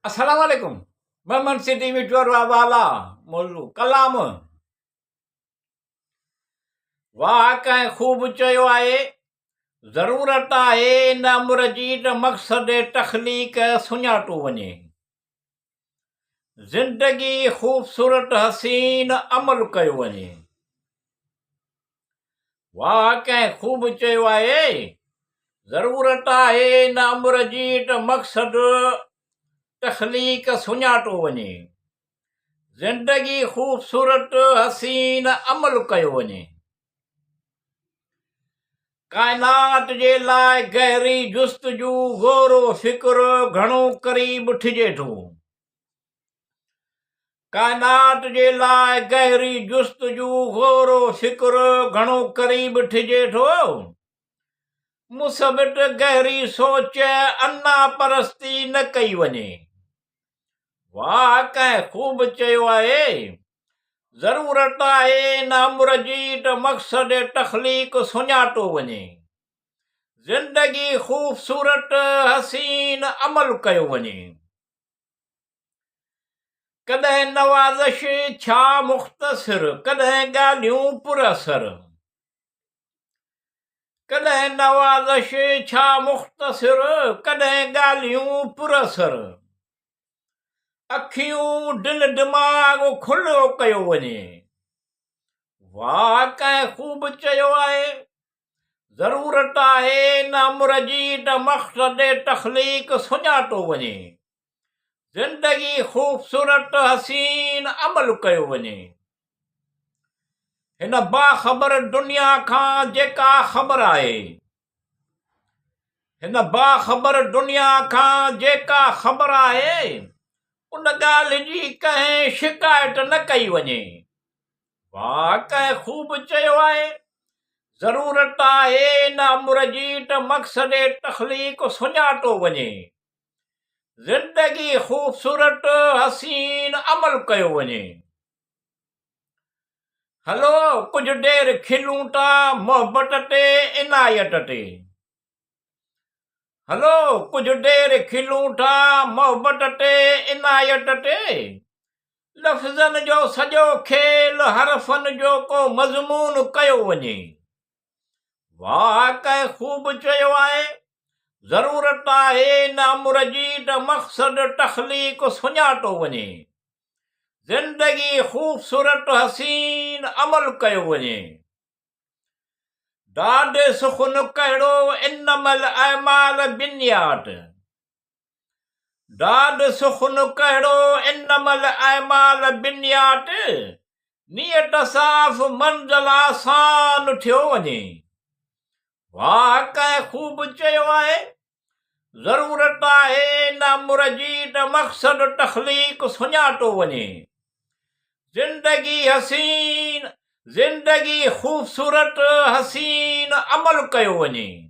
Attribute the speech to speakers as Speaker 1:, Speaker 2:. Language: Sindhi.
Speaker 1: السلام عليڪم محمد سٽي مٺو والا موضوع ڪلام واهه ڪنهن خوب چيو آهي ضرورت آهي ان امر جي ته مقصد تخليق سڃاتو وڃي زندگي خوبصورت حسين عمل ڪيو وڃي واهه ڪنهن خوب چيو آهي، ضرورت آهي ان امر جي ته مقصد تخليق سڃاتو وڃي، زندگي خوبصورت حسين عمل ڪيو وڃي. ڪائنات جي لاء گهري جستجو غور و فڪر گهڻو قريب ٺھجي ٿو. ڪائنات جي لاء گهري جستجو، غور و فڪر گهڻو قريب ٺھجي ٿو. مثبت گهري سوچ انا پرستي نه ڪئي وڃي. واهه ڪنهن خوب چيو آهي، ضرورت آهي ان امر جي ته مقصد تخليق سڃاتو وڃي. زندگي خوبصورت حسين عمل ڪيو وڃي. ڪڏهن نوازش ڇا مختصر، ڪڏهن ڳالهيون پر اثر. ڪڏهن نوازش ڇا مختصر، ڪڏهن ڳالهيون پر اثر. اکيون دل دماغ کليو ڪيو وڃي. واهه ڪنهن خوب چيو آهي، ضرورت آهي ان امر جي ته مقصد تخليق سڃاتو وڃي. زندگي خوبصورت حسين عمل ڪيو وڃي. هن باخبر دنيا کان جيڪا خبر آهي. هن باخبر دنيا کان جيڪا خبر آهي، ان ڳالهه جي ڪنهن شڪايت نه ڪئي وڃي. واهه ڪنهن خوب چيو آهي، ضرورت آهي ان امر جي ته مقصد تخليق سڃاتو وڃي. زندگي خوبصورت حسين عمل ڪيو وڃي. هلو ڪجهه دير کلون ٿا محبت تي عنايت تي. هلو ڪجهه دير کلون ٿا محبت تي عنايت تي. لفظن جو سڄو کيل حرفن جو ڪو مضمون ڪيو وڃي. واهه ڪنهن خوب چيو آهي، ضرورت آهي ان امر جي ته مقصد تخليق سڃاتو وڃي، زندگي خوبصورت حسين عمل ڪيو وڃي. داد سخن ڪهڙو انما الاعمال بالنيات. داد سخن ڪهڙو انما الاعمال بالنيات نيت صاف منزل آسان ٿيو وڃي. واهه ڪنهن خوب چيو آهي، ضرورت آهي ان امر جي ته مقصد تخليق سڃاتو وڃي. زندگي حسين زندگي خوبصورت حسين عمل ڪيو وڃي.